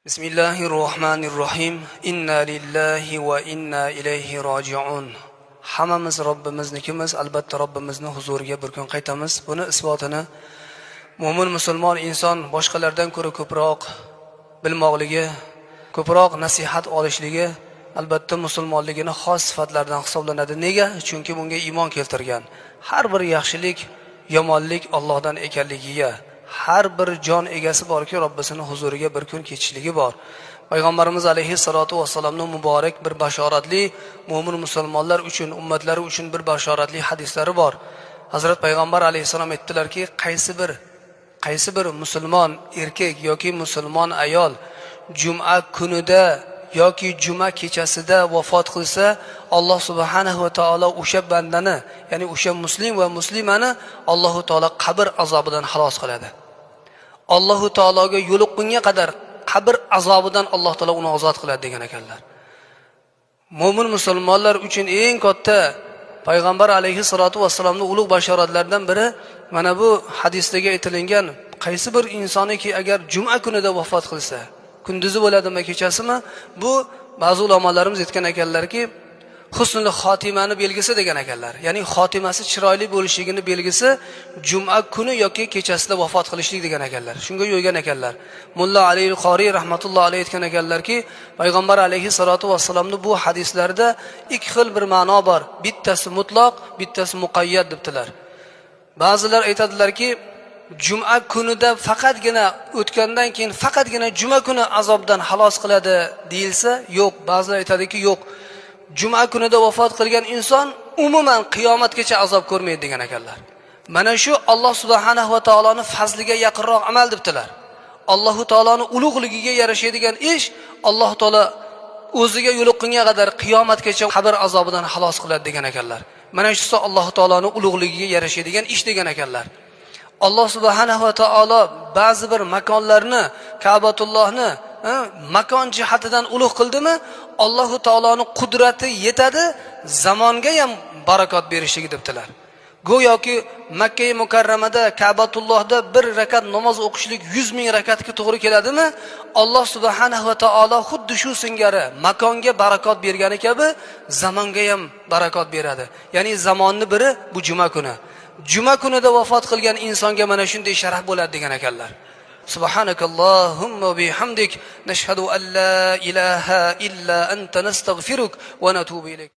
Bismillahir rohmanir rohim. Inna lillahi va inna ilayhi roji'un. Hammamiz Robbimiznikimiz, albatta Robbimizni huzuriga bir kun qaytamiz. Buni isbotini mo'min musulmon inson boshqalardan ko'ra ko'proq bilmoqligi, ko'proq nasihat olishligi albatta musulmonligini xos sifatlaridan hisoblanadi. Nega? Chunki bunga iymon keltirgan. Har bir yaxshilik, yomonlik Allohdan ekanligiga, har bir jon egasi borki, Robbisini huzuriga bir kun ketishligi bor. Payg'ambarimiz alayhissalotu vassalomning muborak bir bashoratli mo'min musulmonlar uchun, ummatlari uchun bir bashoratli hadislari bor. Hazrat payg'ambar alayhissalom aytdilarki, qaysi bir musulmon erkak yoki musulmon ayol juma kunida yoki juma kechasida vafot qilsa, Alloh subhanahu va taolo o'sha bandani, ya'ni o'sha muslim va muslimani Alloh taolo qabr azobidan xalos qiladi. Alloh taologa yo'liqqunga qadar qabr azobidan Alloh taolo uni ozod qiladi degan ekanlar. Mo'min musulmonlar uchun eng katta payg'ambar alayhissalotu vassalomning ulug' bashoratlaridan biri mana bu hadisdagi aytilingan: qaysi bir insoniki agar juma kunida vafot qilsa, kunduzi bo'ladimi, kechasimi, bu ba'zi ulamolarimiz aytgan ekanlarki, husnul xotimani belgisi degan ekanlar. Ya'ni xotimasi chiroyli bo'lishligini belgisi juma kuni yoki kechasida vafot qilishlik degan ekanlar. Shunga yo'ygan ekanlar. Mulla Ali Qoriy rahmatullohi alayhi aytgan ekanlarki, payg'ambar alayhi salotu vassalomni bu hadislarida ikki xil bir ma'no bor. Bittasi mutloq, bittasi muqayyat debdilar. Ba'zilar aytadilarki, juma kunida faqatgina o'tgandan keyin faqatgina juma kuni azobdan xalos qiladi deyilsa, yo'q. Ba'zilar aytadiki, yo'q. Juma kunida vafot qilgan inson umuman qiyomatgacha azob ko'rmaydi degan ekanlar. Mana shu Alloh subhanahu va taoloning fazliga yaqinroq amal debdilar. Alloh taoloning ulug'ligiga yarashadigan ish, Alloh taolo o'ziga yo'liqqunga qadar qiyomatgacha qabr azobidan xalos qiladi degan ekanlar. Mana shu Alloh taoloning ulug'ligiga yarashadigan ish degan ekanlar. Alloh subhanahu va taolo ba'zi bir makonlarni, Ka'batullohni makon jihatidan ulug' qildimi, Alloh taoloning qudrati yetadi zamonga ham barakot berishligi debdilar. Go'yoki Makka Mukarramada, Ka'batullohda bir rakat namoz o'qishlik 100 ming rakatga to'g'ri keladimi? Alloh subhanahu va taolo xuddi shu singari makonga barakot bergani kabi zamonga ham barakot beradi. Ya'ni zamonni biri bu juma kuni. Juma kunida vafot qilgan insonga mana shunday sharaf bo'ladi degan ekanlar. سبحانك اللهم وبحمدك، نشهد أن لا إله إلا أنت، نستغفرك ونتوب إليك.